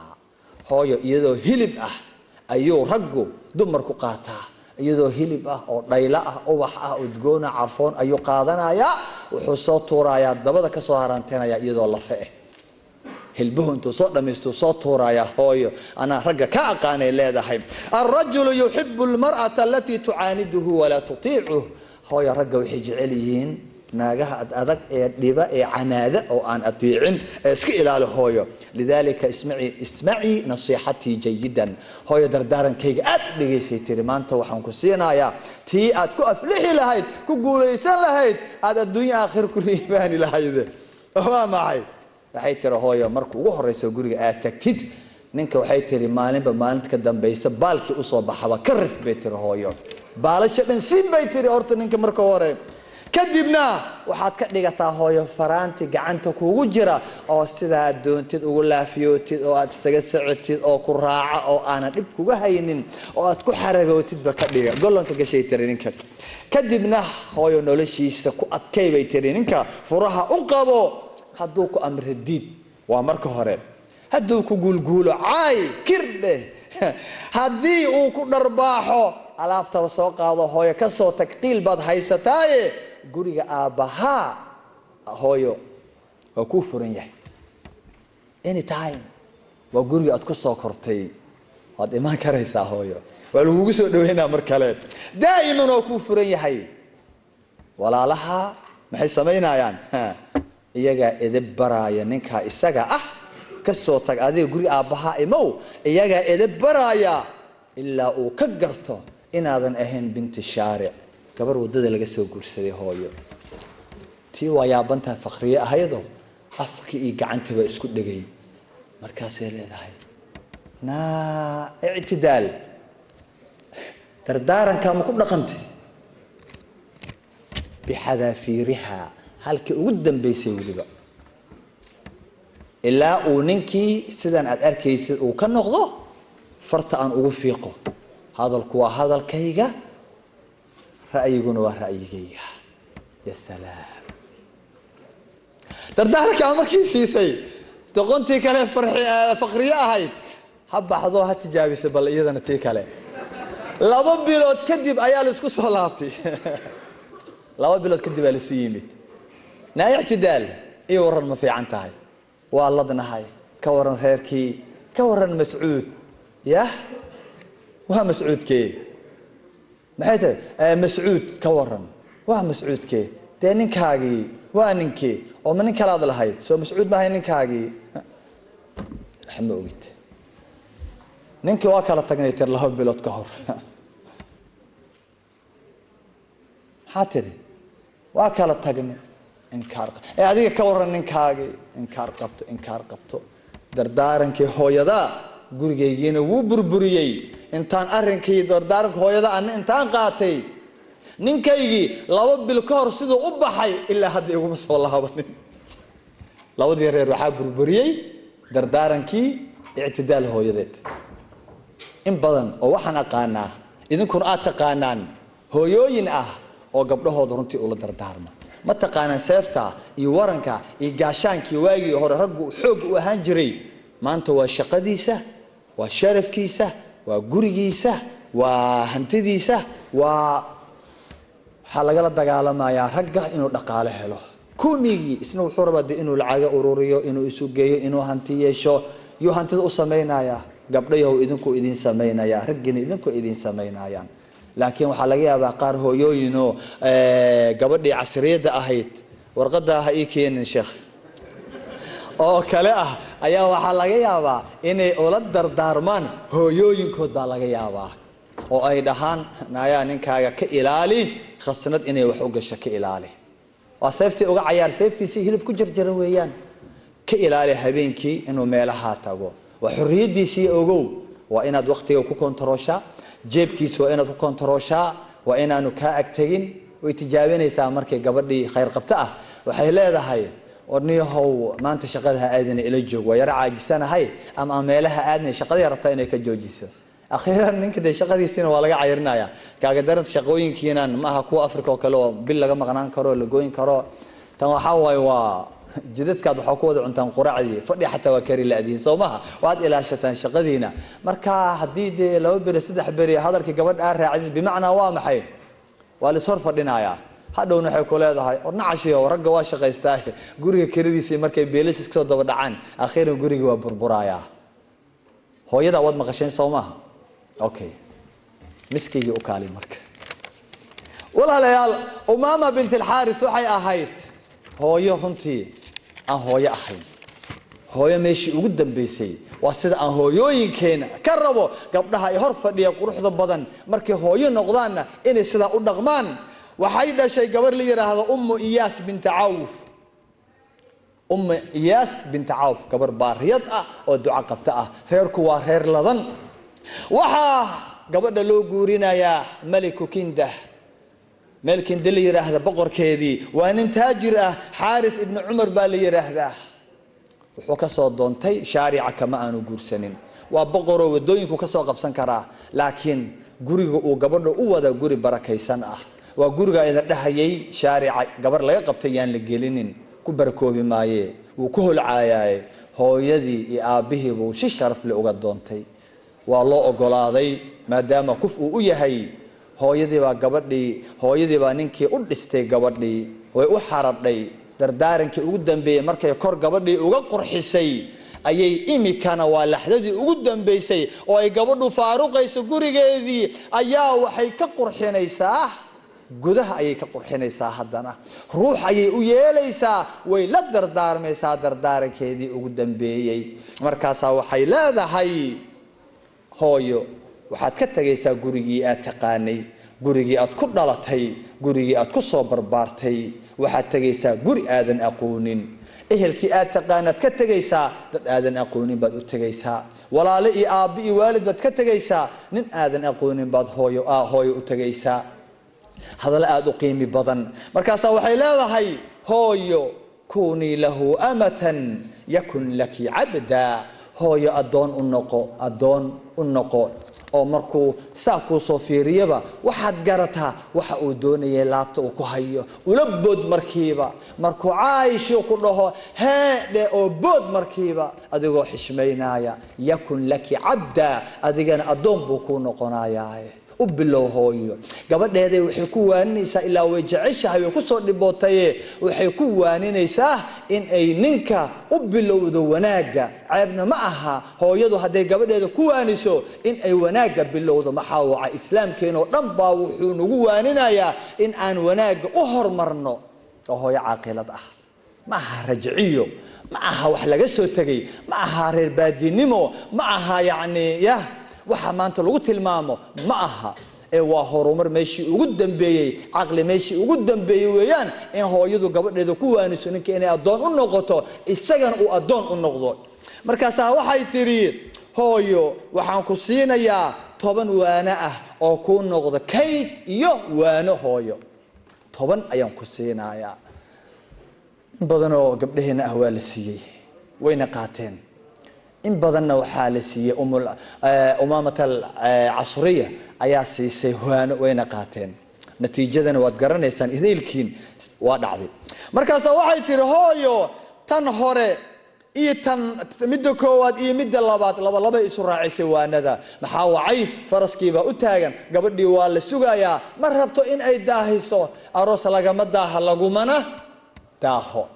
Hooyo, iyadoo hilib ah ayuu raggu dumarku qaataa, iyadoo hilib ah oo dhaylo ah, ubax ah, udgoona, carfoon ayuu qaadanayaa, wuxuu soo tuurayaa, dabada ka soo harantinaya iyadoo lafe ah. Hilbuhu intuu soo dhamaystuu soo tuurayaa. Hooyo, anaa ragga ka aqaanay leedahay. Alrajulu yuxibu almar'ata alatii tucaaniduhu walaa tutiicuh. Hooyo, ragga waxay jecel yihiin naagaha ad adag ee dhiba ee canaada oo aan atiicin, ee iska ilaali hooyo. Lidaalika ismacii ismacii nasiixatii jayidan. Hooyo, dardaarankayga aad u dhegaysay tiri. Maanta waxaan ku siinayaa tii aad ku aflixi lahayd, ku guulaysan lahayd, aad adduunyo aakhir ku liibaani lahayd. Waa maxay? Waxay tiri hooyo, marka ugu horeyso guriga aad tagtid ninka, waxay tiri maalinba maalinta ka dambaysa baalkii usoo baxaba ka rif bay tiri hooyo, baalasha dhan siin bay tiri horta ninka marka hore. Kadibna waxaad ka dhigataa hooyo faraanti gacanta kugu jira oo sidaa doontid ugu laafiyootid oo aad isaga socotid oo ku raaca oo aanan dhib kuga haynin oo aad ku xaragootidba ka dhiga golonka gashay tiri ninka. Kadibna hooyo, noloshiisa ku adkay bay tiri ninka, furaha u qabo, hadduu ku amro diid waa marka hore, hadduu ku guulguulo caay kirdhe, haddii uu ku dharbaaxo alaabtaba soo qaado hooyo, ka soo tag, qiil baad haysataaye, guriga aabbahaa hooyo waa kuu furan yahay anytime, waa guriga aad ku soo kortay, waad imaan karaysaa hooyo, waa lagugu soo dhaweynaa mar kale, daa'iman waa kuu furan yahay. Walaalaha maxay samaynayaan? Iyagaa edeb baraaya ninkaa isaga ah, ka soo tag adiga guriga aabbahaa imow, iyagaa edeb baraaya ilaa uu ka garto inaadan ahayn binti shaaric, gabar waddada laga soo guursaday. Hooyo, tii waa yaabantaha Fakriye ahaydo, afkii iyo gacantii baa isku dhegay. Markaasay leedahay, naa Ictidaal, dardaarankaa ma ku dhaqantay? Bixadaafiiriha halkii ugu dambaysay weliba ilaa uu ninkii sidan aad arkaysid uu ka noqdo, farta aan ugu fiiqo, hadalku waa hadalkayga. Ra'yiguna waa ra'yigayga. Ya salaam, dardaarankaa markii siisay doqontii kale faqriye ahayd ha baxdo, ha tijaabiso bal iyadana tii kale. 2 bilood kadib ayaa la isku soo laabtay. 2 bilood kadib aa laisu yimid. Naa ictidaal iyo waran, ma fiican tahay? Waa ladnahay. Ka waran reerkii? Ka waran Mascuud? Yah, waa Mascuudkee? Maxay tahay Mascuud? Ka waran, waa Mascuudkee? Dee ninkaagii. Waa ninkii oo ma nin kalaad lahayd? Soo Mascuud maahay ninkaagii? Wax ma ogid, ninkii waa kala tagnay tir 2 bilood ka hor. Maxaa tiri? Waa kala tagnay. Inkaar ee adiga ka waran ninkaagii? Inkaar qabto, inkaar qabto. Dardaarankii hooyadaa gurigaygiina wuu burburiyey. Intaan arrinkii dardaaranka hooyada ana intaan qaatay, ninkaygii 2 bil ka hor siduu u baxay ilaa hadda iguma soo laabanin. Labadii reer waxaa burburiyey dardaarankii ictidaal hooyadeed. In badan oo waxaan aqaanaa, idinkuna aad taqaanaan, hooyooyin ah oo gabdhahooda runtii ula dardaarma. Ma taqaanaan seefta iyo waranka iyo gaashaankii waagii hore raggu xoog u ahaan jiray, maanta waa shaqadiisa, waa sharafkiisa, waa gurigiisa, waa hantidiisa. Waa waxaa lagala dagaalamayaa ragga inuu dhaqaale helo. Kumigii isna wuxuu rabaa dee inuu lacaga ururiyo, inuu isu geeyo, inuu hanti yeesho. Yuu hantida u samaynayaa? Gabdhayahow, idinku idin samaynaya, raggiina idinku idin samaynayaan. Laakiin waxaa laga yaabaa qaar hooyooyinoo gabadhii casriyadda ahayd, warqadda ha ii keenin sheekh oo kale ah, ayaa waxaa laga yaabaa inay ula dardaarmaan hooyooyinkood baa laga yaabaa, oo ay dhahaan: naayaa, ninkaaga ka ilaali khasnad inay wax u gasho, ka ilaali. Waa seeftii uga cayaar, seeftiisii hilib ku jarjara weeyaan. Ka ilaali habeenkii inuu meelahaa tago, waa xorriyaddiisii. Ogow, waa inaad waktiga ku kontarooshaa, jeebkiisa waa inaad ku kontarooshaa, waa inaanu kaa ag tegin. Way tijaabinaysaa markay gabadhii khayr qabto ah. Waxay leedahay: warniyahow, maanta shaqada ha aadina, ila joog, waa yaro caajisanahay, ama meelaha aadnay. Shaqadii rabtaa inay ka joojiso. Akhiiran ninka dee shaqadiisiina waa laga cayrinaya. Kaaga daran, shaqooyinkiinan ma aha kuwa Africa oo kale oo bil laga maqnaan karo oo la gooyin karo. Tan waxaa waaye waa jidadkaad waxaa ku wada cuntaan quraacdii, fadhi xataa waa kari la-diin, soo maha? Waad ilaashataan shaqadiina. Marka haddii dee 2 beri 3 beri hadalkii gabadh aa raacdin, bimacnaa waa maxay? Waa lais hor fadhinayaa. Hadhowna waxay ku leedahay: or nacashiyo, ragga waa shaqaystaa. Guriga keladiisii markay beelasha iska soo daba dhacaan, akhiiran guriga waa burburayaa. Hooyadaa waad maqasheen, soo maaha? Okay, miskaygii u kaali. Marka walaalayaal, Umaama bint Alxaaris waxay ahayd hooyo runtii aan hooyo ahayn, hooyo meeshii ugu dambeysay. Waa sida aan hooyooyinkeena ka rabo gabdhaha ay hor fadhiya quruxda badan, markay hooyo noqdaanna inay sidaa u dhaqmaan. Waxay dhashay gabar la yidhaahdo Ummu Iyaas binta Cawf. Ummu Iyaas binta Cawf, gabar baariyad ah oo duco qabta ah. Reerku waa reer ladan. Waxaa gabadha loo guurinayaa meliku Kindah, meel Kinde la yidhaahda boqorkeedii. Waa nin taajir ah, Xaaris ibni Cumar baa la yidhaahdaa. Wuxuu ka soo doontay shaarica, kama aanu guursanin. Waa boqoroo wadooyinku ka soo qabsan karaa, laakiin guriga uu gabadha u wada guri barakaysan ah. Waa guriga idin dhahayay shaarica gabar laga qabtay yaan la gelinin, ku barakoobi maaye, wuu ku holcaayaaye. Hooyadii iyo aabbihii buu si sharaf le uga doontay. Waa loo ogolaaday maadaama kuf uu u yahay. Hooyadii baa gabadhii, hooyadii baa ninkii u dhistay gabadhii, way u xaradhay. Dardaarankii ugu dambeeyey markay kor gabadhii uga qurxisay ayay imikana, waa laxdadii ugu dambeysay oo ay gabadhu faaruqayso gurigeedii, ayaa waxay ka qurxinaysaa gudaha, ayay ka qurxinaysaa, haddana ruux ayay u yeelaysaa. Way la dardaarmaysaa dardaarankeedii ugu dambeeyey. Markaasaa waxay leedahay: hooyo, waxaad ka tegaysaa gurigii aad taqaanay, gurigii aad ku dhalatay, gurigii aad ku soo barbaartay. Waxaad tegaysaa guri aadan aqoonin. Ehelkii aad taqaanaad ka tegaysaa, dad aadan aqoonin baad u tegaysaa. Walaale iyo aabbi iyo waalid baad ka tegaysaa, nin aadan aqoonin baad hooyo u tegaysaa. Hadallo aada u qiimi badan. Markaasaa waxay leedahay: hooyo, kunii lahu amatan yakun laki cabda. Hooyo addoon u noqo, addoon u noqo, oo markuu saa kuu soo fiiriyaba waxaad garataa waxa uu doonayay, laabta uu ku hayo ula bood markiiba. Markuu "Caaisho" ku dhaho, "Hee" dhe oo bood markiiba, adigoo xishmaynaya. Yakun laki cabda, adigana addoon buu kuu noqonayaa. U bilow hooyo gabadheeday waxay ku waaninaysaa, ilaa way jeceshahay, way kusoo dhibootaye, waxay ku waaninaysaa in ay ninka u bilowdo wanaagga. Ceebna ma aha hooyadu hadday gabadheeda ku waaniso in ay wanaagga bilowdo. Maxaa waca? Islaamkeenoo dhan baa wuxuu nagu waaninayaa in aan wanaagga u hormarno. Oo hooyo caaqilad ah, ma aha rajciyo, ma aha wax laga soo tegay, ma aha reer baadinimo, ma aha yacni yah waxa maanta lagu tilmaamo ma aha, ee waa horumar meeshii ugu dambeeyey, caqli meeshii ugu dambeeyey weeyaan in hooyadu gabadheeda ku waaniso ninka inay addoon u noqoto, isagana uu addoon u noqdo. Markaasaa waxay tidhi hooyo, waxaan ku siinayaa 10 waano ah oo kuu noqdo kayd iyo waano. Hooyo, 10 ayaan ku siinayaa. In badanoo gabdhaheenna ah waa la siiyey, wayna qaateen. In badanna waxaa la siiyey Umaamat Alcasriya ayaa siisay waano, wayna qaateen. Natiijadana waad garanaysaan idaylkiin, waa dhacday. Markaasa waxay tihi hooyo, tan hore iyo tan midda koowaad iyo midda labaad laba labay isu raacisay waanada. Maxaa wacay? Faraskiibaa u taagan, gabadhii waa la sugayaa, ma rabto in ay daahiso. Aroos lagama daaha, lagumana daaho.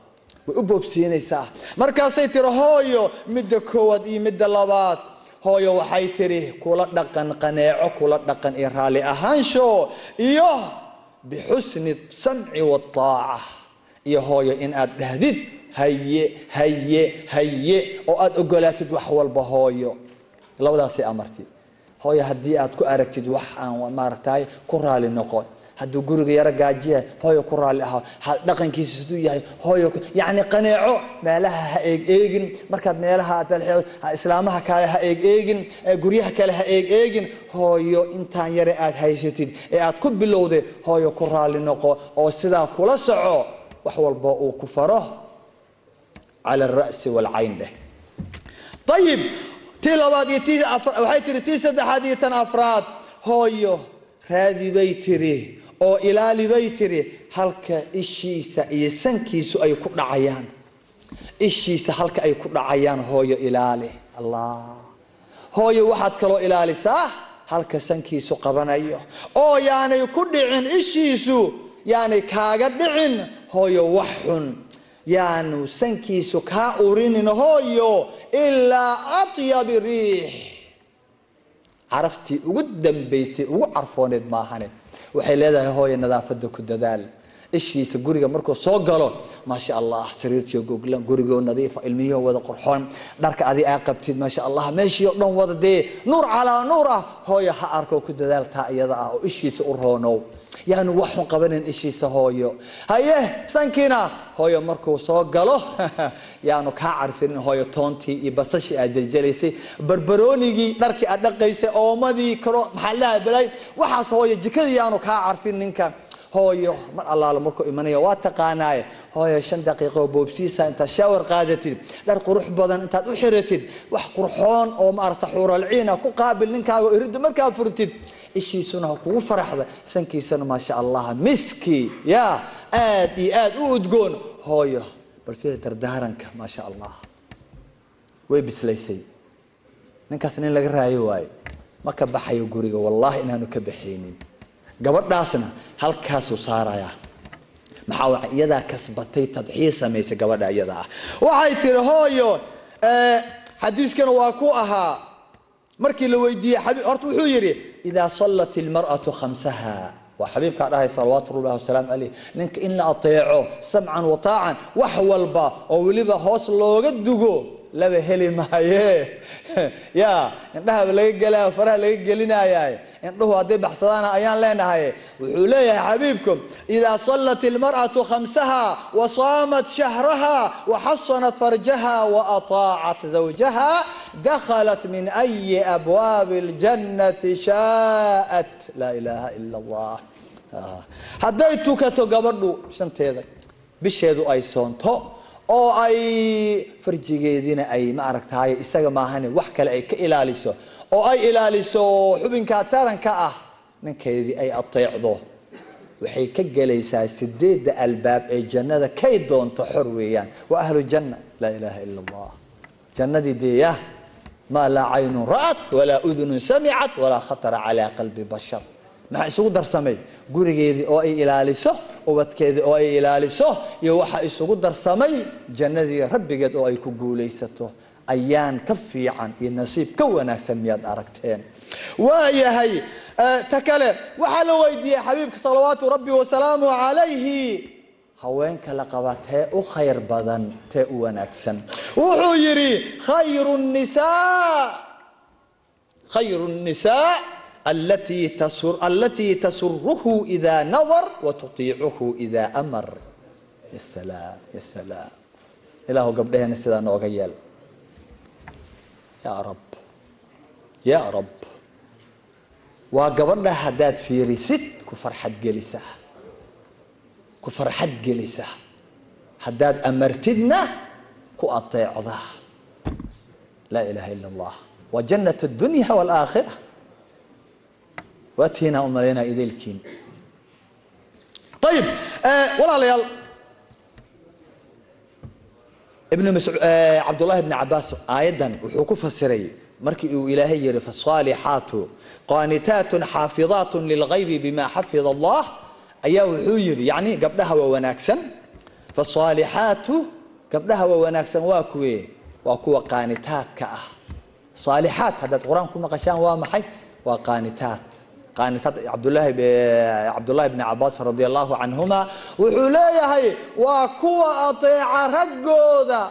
Way u boobsiinaysaa. Markaasay tiri hooyo, midda koowaad iyo midda labaad, hooyo waxay tidhi, kula dhaqan qaneeco, kula dhaqan iyo raalli ahaansho iyo bixusni samci waataaca, iyo hooyo in aad dhahdid "haye, haye, haye" oo aada ogolaatid wax walba. Hooyo labadaasay amarti. Hooyo, haddii aad ku aragtid wax aan maaragtay, ku raali noqon, hadduu guriga yaro gaajiya, hooyo ku raalli ahaa. Dhaqankiisa siduu yahay, hooyo yacni qaneeco. Meelaha ha eeg eegin, markaad meelaha islaamaha kale ha eeg eegin, guryaha kale ha eeg eegin. Hooyo, intaan yare aad haysatid ee aad ku bilowday, hooyo ku raalli noqo oo sidaa kula soco. Wax walba uu ku faro cala alra'si waalcayn dheh. Ayib, tii labaad iyo tii waxay tihi, tii saddexaad iyo tan afraad, hooyo raadi bay tiri oo ilaali bay tiri halka ishiisa iyo sankiisu ay ku dhacayaan. Ishiisa halka ay ku dhacayaan, hooyo ilaali. Allah, hooyo waxaad kaloo ilaalisaa halka sankiisu qabanayo, oo yaanay ku dhicin ishiisu, yaanay kaaga dhicin hooyo wax xun, yaanu sankiisu kaa urinin hooyo ilaa atyabi riix, caraftii ugu dambaysay, ugu carfooneed maahane. Waxay leedahay hooyo, nadaafada ku dadaal. Ishiisa guriga markuu soo galo, maasha Allah, sariirtiyo goglan, gurigoo nadiifa, ilmihii wada qurxoon, dharka adi aa qabtid, maasha Allah, meeshii oo dhan wada dee nuur calaa nuur ah, hooyo ha arko. Ku dadaal taa iyada ah oo ishiisa u roonow, yaanu wax xun qabanin ishiisa hooyo. Haye, sankiina hooyo, markuu soo galo yaanu kaa carfinin hooyo toontii iyo basashii aad jeljelaysay, barbaroonigii, dharkii aad dhaqaysay, oomadii kalo, maxaa laha balay waxaas, hooyo jikadii yaanu kaa carfin ninka. Hooyo mar allaalo markuu imanaya, waa taqaanaaye hooyo, 5 daqiiqo boobsiisa intaad shower qaadatid, dhar qurux badan intaad u xiratid, wax qurxoon oo maaragta xuuralciina ku qaabil ninkaaga. Iridda markaa furtid, ishiisuna ha kugu faraxda, sankiisana maasha Allah miski ya aad iyo aad u udgoon. Hooyo bal fiir dardaaranka, maasha Allah, way bislaysay. Ninkaas nin laga raayo waaye, ma ka baxayo guriga, wallahi inaanu ka baxaynin. Gabadhaasna halkaasuu saarayaa. Maxaa waca? Iyadaa kasbatay, tadxiir samaysay gabadha iyada ah. Waxay tiri hooyo, xadiiskana waa ku ahaa markii la weydiiyey, horta wuxuu yidhi: "Idaa sallat ilmar'atu khamsaha." Waa xabiibkaa dhahay salawaatu rullahi wasalaamu caleyh. Ninka in la ateeco samcan wa taacan, wax walba oo weliba hoos looga dugo laba heli maaye, ya indhahaba laga gelaayo, faraha laga gelinaayaay, indhuhu hadday baxsadaana ayaan leenahay. Wuxuu leeyahay xabiibku: "Idaa sallat ilmar'atu khamsaha wa saamat shahraha wa xasanat farjaha wa ataacat zawjaha dakhalat min ayi abwaabi aljannati shaa'at." Laa ilaaha ila Allah. Hadday tukato gabadhu shanteeda, bisheedu ay soonto, oo ay farjigeedina ay ma aragtaay isaga maahane wax kale ay ka ilaaliso, oo ay ilaaliso xubinka taranka ah, ninkeedii ay ateecdo, waxay ka gelaysaa 8 albaab ee jannada kay doonto. Xor weeyaan, waa ahlu janna. Laa ilaaha ila Allah. Jannadii deeya maa laa caynun ra'at walaa udunun samicat walaa khatara calaa qalbi bashar. Maxaa isugu darsamay? Gurigeedii oo ay ilaaliso, ubadkeedii oo ay ilaaliso, iyo waxaa isugu darsamay jannadii rabbigeed oo ay ku guulaysato. Ayaan ka fiican iyo nasiib ka wanaagsan miyaad aragteen? Waayahay, ta kale waxaa la weydiiyey xabiibka salawaatu rabbi wasalaamu calayhi, haweenka la qaba tee u khayr badan, tee u wanaagsan? Wuxuu yidhi khayru nisaa, khayru nisaa allatii tasuruhu ida nadar wa tutiicuhu ida amar. Ya salaam, ya salaam. Ilaahu gabdhaheena sidaa nooga yeel, ya rab, ya rab. Waa gabadha haddaad fiirisid ku farxad gelisa, ku farxad gelisa, haddaad amartidna ku ateecda. Laa ilaaha ila Allah. Waa jannat addunya waalaakhira. Waa tiinaa u malaynaa ideelkiin. Ayib, walaalayaal, ibn mascuud, Cabdullahi ibni Cabaas aayaddan wuxuu ku fasiray markii uu Ilaahay yihi fasaalixaatu qaanitaatun xaafidaatun lilgaybi bima xafida Allah, ayaa wuxuu yidhi yacni gabdhaha waa wanaagsan, fasaalixaatu gabdhaha waa wanaagsan waa kuwe? Waa kuwa qaanitaadka ah. Saalixaat haddaad Qur-aan ku maqashaan waa maxay? Waa qaanitaat, qaanitaat. Cabdullahi bni Cabaas radia allahu canhuma wuxuu leeyahay waa kuwa ateeca raggooda.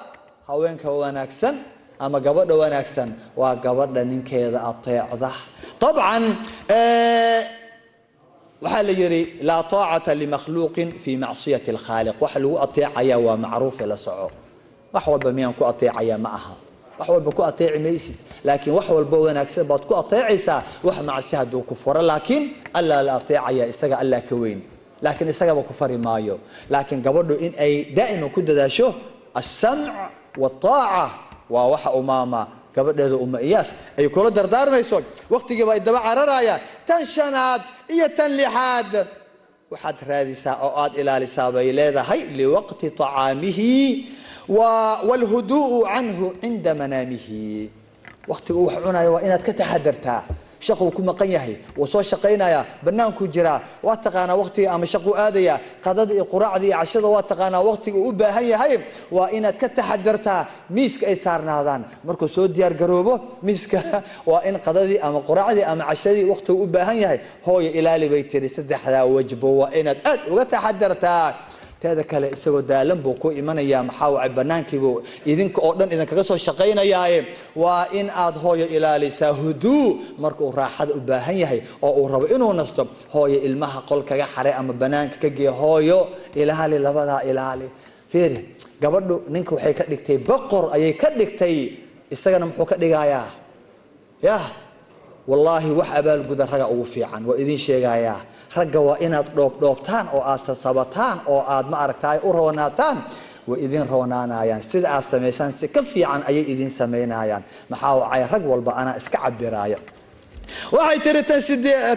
Haweenka wanaagsan ama gabadha wanaagsan waa gabadha ninkeeda ateecda. Dabcan waxaa la yihi laa taacata limakhluuqin fi macsiyati alkhaaliq. Waxa lagu ateecayaa waa macruufe, la soco. Wax walba miyaan ku ateecayaa? Ma aha wax walba ku ateeci maysid, laakiin wax walba wanaagsan baad ku ateecaysaa. Wax macsi hadduu ku furo, laakiin Allaa la ateecaya, isaga Allaa ka weyn, laakiin isagaba ku fari maayo. Laakiin gabadhu in ay daa'iman ku dadaasho alsamc waltaaca waa waxa umaama gabadheeda Uma Iyaas ay kula dardaarmayso. Waktigiiba ay daba cararaya. Tan shanaad iyo tan lixaad, waxaad raadisaa oo aad ilaalisaa bay leedahay liwaqti طacaamihi wاlhuduءu canhu cinda manaamihi. Waktiga uu wax cunayo waa inaad ka taxadartaa. Shaquu ku maqan yahay, wuu soo shaqaynaya, banaankuu jiraa, waa taqaanaa waktiga ama shaquu aadaya, qadada iyo quraacda iyo cashada waa taqaanaa waktiga uu u baahan yahay. Waa inaad ka taxadartaa miiska ay saarnaadaan. Markuu soo diyaar garoobo miiska waa in qadadii ama quraacdii ama cashadii waktigu u baahan yahay, hooyo ilaali bay tiri. Saddexdaa wajbo waa inaad aad uga taxadartaa. Teeda kale isagoo daalan buu ku imanayaa, maxaa wacay banaankiibuu idinka oo dhan idinkaga soo shaqaynayaaye. Waa in aad hooyo ilaalisaa huduu marka uu raaxada u baahan yahay oo uu rabo inuu nasto. Hooyo ilmaha qol kaga xaray ama banaanka ka geeya. Hooyo ilaali labadaa, ilaali. Fiiri, gabadhu ninka waxay ka dhigtay boqor ayay ka dhigtay, isagana muxuu ka dhigayaa? Yah wallaahi, wax abaalguda raga ugu fiican waa idin sheegayaa. Ragga waa inaad dhoobdhoobtaan oo aad sasabataan oo aad ma aragtaay u roonaataan. Way idin roonaanayaan, sida aad samaysaan si ka fiican ayay idin samaynayaan. Maxaa wacay? Rag walba anaa iska cabiraaya. Waxay tiri tan sidee,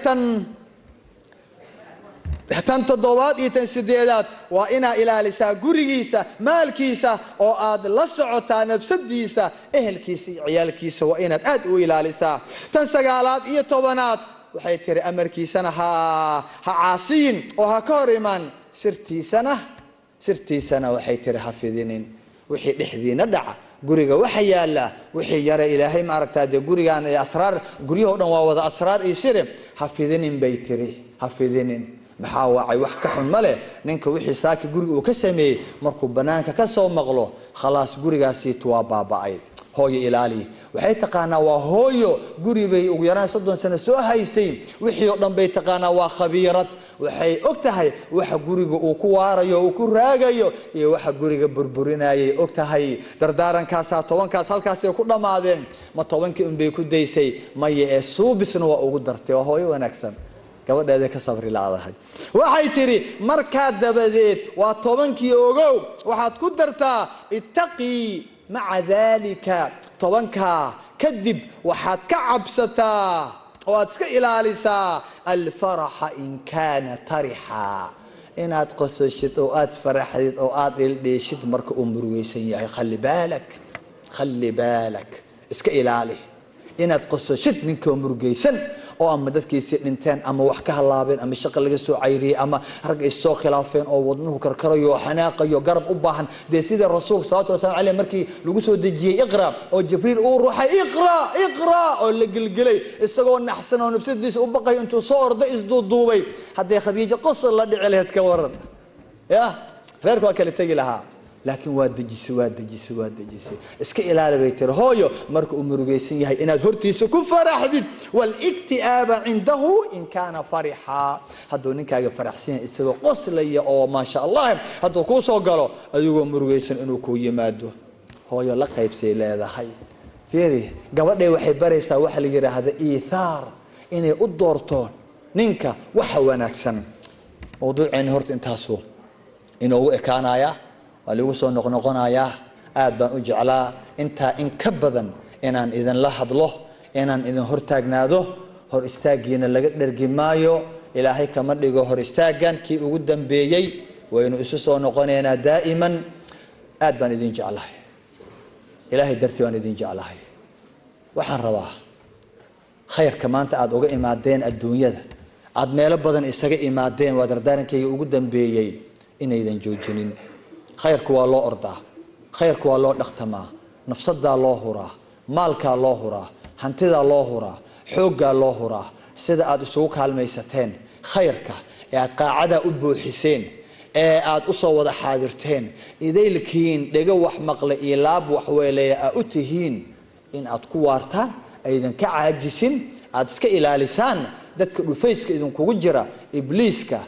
tan toddobaad iyo tan sideedaad waa inaa ilaalisaa gurigiisa, maalkiisa, oo aad la socotaa nafsadiisa, ehelkiisa iyo ciyaalkiisa waa inaad aad u ilaalisaa. Tan sagaalaad iyo tobanaad waxay tiri amarkiisana ha caasiyin oo ha ka hor imaan, sirtiisana waxay tiri ha fidinin. Wixii dhexdiina dhaca, guriga waxa yaala, wixii yare Ilaahay ma aragtaa dee gurigaan asraar, guryahoo dhan waa wada asraar iyo sire, ha fidinin bay tiri, ha fidinin. Maxaa wacay? Wax ka xun ma leh ninka wixii saaki guriga uu ka sameeyey markuu banaanka ka soo maqlo, khalaas, gurigaasiitu waa baaba'ay. Hooyo ilaali. Waxay taqaanaa, waa hooyo, guri bay ugu yaraan 30 sano soo haysay, wixii oo dhan bay taqaanaa, waa khabiirad. Waxay og tahay waxa guriga uu ku waarayo, uu ku raagayo, iyo waxa guriga burburinayay og tahay. Dardaaраnkaasaa 10kaas halkaasay ku dhammaadeen. Ma 10kii unbay ku daysay? Maya, ee suubisna waa ugu dartay. Waa hooyo wanaagsan. Gabadheeday ka sabri la'dahay. Waxay tidhi markaa dabadeed waa 10kii ogow, waxaad ku dartaa ittaqii maca daalika, 10kaa kadib waxaad ka cabsataa oo aad iska ilaalisaa alfaraxa in kaana tarixa, inaad qosashid oo aad faraxdid oo aad dhildheeshid marka uu murugaysan yahay. Khalli baalak, khalli baalak, iska ilaali inaad qosashid ninkoo murugaysan oo ama dadkiisii dhinteen ama wax ka halaabeen ama shaqo laga soo cayriyey ama rag is soo khilaafeen oo wadnuhu karkarayo oo xanaaqayo, garab u baahan. Dee sida rasuulka salawatu wasalam caleyh markii lagu soo dejiyey iqra oo Jibriil uu ruxay iqra iqra oo la gelgelay, isagoo naxsan oo nafsadiisa u baqayo intuu soo orday isduuduubay. Hadday Khadiijo qosol la dhici lahayd ka waran? Ya reerka waa kala tegi lahaa, laakiin waa dejisay, waa dejisay, waa dejisay. Iska ilaali bay tiri hooyo marka uu murugaysan yahay inaad hortiisa ku faraxdid. Walikti'aaba cindahu in kaana farixa, hadduu ninkaaga faraxsan yahay isagoo qoslaya oo maasha Allah hadduu kuu soo galo, adigoo murugaysan inuu kuu yimaado, hooyo la qaybsay leedahay. Fiiri, gabadhay waxay baraysaa waxa la yidhaahda iithaar, inay u doorto ninka waxa wanaagsan. Mawduuceeni horta intaasu inoogu ekaanaya, waa lagu soo noqnoqonayaa. Aad baan u jeclaa intaa in ka badan inaan idinla hadlo, inaan idin hortaagnaado. Hor istaaggiina laga dhergi maayo. Ilaahay kama dhigo hor istaaggan kii ugu dambeeyey. Waynu isu soo noqonaynaa daa'iman. Aad baan idin jeclahay, Ilaahay dartii baan idin jeclahay. Waxaan rabaa khayrka maanta aada uga imaadeen adduunyada, aada meelo badan isaga imaadeen, waa dardaarankayga ugu dambeeyey, inaydan joojinin. Khayrku waa loo ordaa, khayrku waa loo dhaqtamaa, nafsadaa loo huraa, maalkaa loo huraa, hantidaa loo huraa, xooggaa loo huraa. Sida aada isugu kaalmaysateen khayrka ee aada qaacadaa u buuxiseen ee aada usoo wada xaadirteen, idaylkiin dhego wax maqle iyo laab wax weeleeya aa u tihiin, in aad ku waartaan, aydan ka caajisin, aada iska ilaalisaan dadka dhufayska idinkugu jira, ibliiska,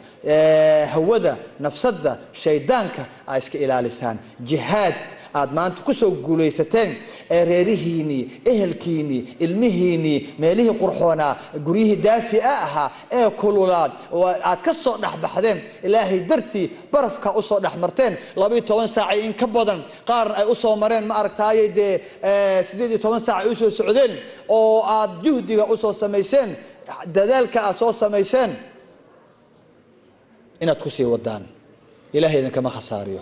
hawada, nafsadda, shaydaanka aad iska ilaalisaan. Jihaad aad maanta kusoo guulaysateen ee reerihiinii, ehelkiinii, ilmihiinii, meelihii qurxoonaa, guryihii daafia ahaa ee kululaa oo aad ka soo dhexbaxdeen, Ilaahay dartii barafka usoo dhex marteen 12 saacay in ka badan, qaarna ay usoo mareen ma aragtaayey dee 18 saac ay usoo socdeen, oo aad juhdiga usoo samayseen, dadaalka aad soo samayseen, inaad kusii wadaan. Ilahay idinkama khasaariyo.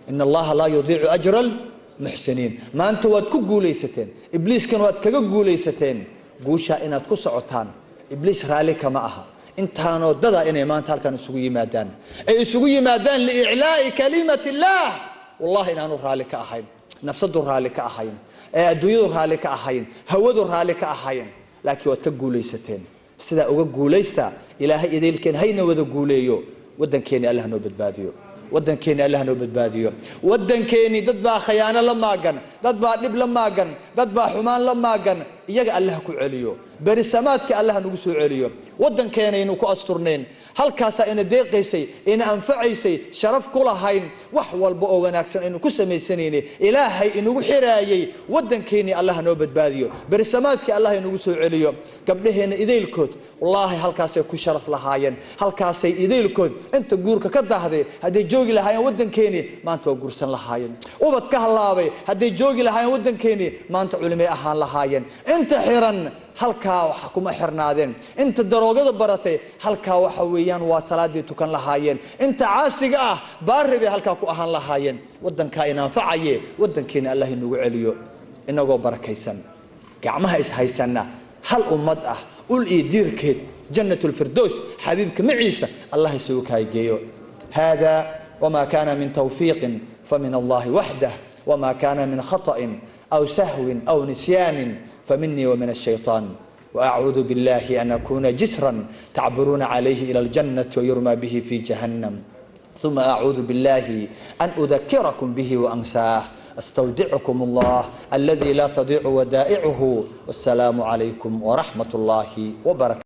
In Allaha laa yudiicu ajra almuxsiniin. Maanta waad ku guulaysateen, ibliiskan waad kaga guulaysateen. Guushaa inaad ku socotaan. Ibliis raalli kama aha intaanoo dada inay maanta halkan isugu yimaadaan, ay isugu yimaadaan liiclaa'i kalimati illaah. Wallahi inaanu raalli ka ahayn, nafsadu raalli ka ahayn, ee adduunyadu raalli ka ahayn, hawadu raalli ka ahayn, laakiin waad ka guulaysateen. Sidaa uga guulaysta. Ilaahay idaylkeen hayna wada guuleeyo. Waddankeeni Allah noo badbaadiyo, waddankeeni Allah noo badbaadiyo. Waddankeeni dad baa khayaano la maagan, dad baa dhib la maagan, dad baa xumaan la maagan. Iyaga Allah ku celiyo, berisamaadka Allah nagu soo celiyo. Waddankeenaynu ku asturnayn, halkaasaa ina deeqaysay, ina anfacaysay, sharaf ku lahayn, wax walba oo wanaagsan aynu ku samaysanaynay, Ilaahay inagu xiraayey. Waddankeennii Allah noo badbaadiyo, berisamaadkii Allah inagu soo celiyo. Gabdhaheenna idaylkood wallaahi halkaasay ku sharaf lahaayeen, halkaasay idaylkood. Inta guurka ka daahday hadday joogi lahaayeen waddankeenii maanta waa guursan lahaayeen. Ubad ka hallaabay hadday joogi lahaayeen waddankeenii maanta culimay ahaan lahaayeen. Inta xiran halkaa wax kuma xirnaadeen. Inta daroogada baratay halkaa waxa weeyaan waa salaadii tukan lahaayeen. Inta caasiga ah baari bay halkaa ku ahaan lahaayeen. Waddankaa ina anfacaye, waddankeena Allah inagu celiyo inagoo barakaysan, gacmaha ishaysanna, hal ummad ah, ul iyo diirkeed, jannat lfirdows xabiibka maciisa Allah isugu kaageeyo. Hada wma kana min tawfiiqin famin Allahi waxdah, wma kana min khaطأin aw sahwin aw nisyaanin faminii وmin الshayطaan, وأعوذ بالله أن أكون جسرا تعبرون عليه إلى الجنة ويرمى به في جهنم، ثم أعوذ بالله أن أذكركم به وأنساه. أستودعكم الله الذي لا تضيع ودائعه، والسلام عليكم ورحمة الله وبركاته.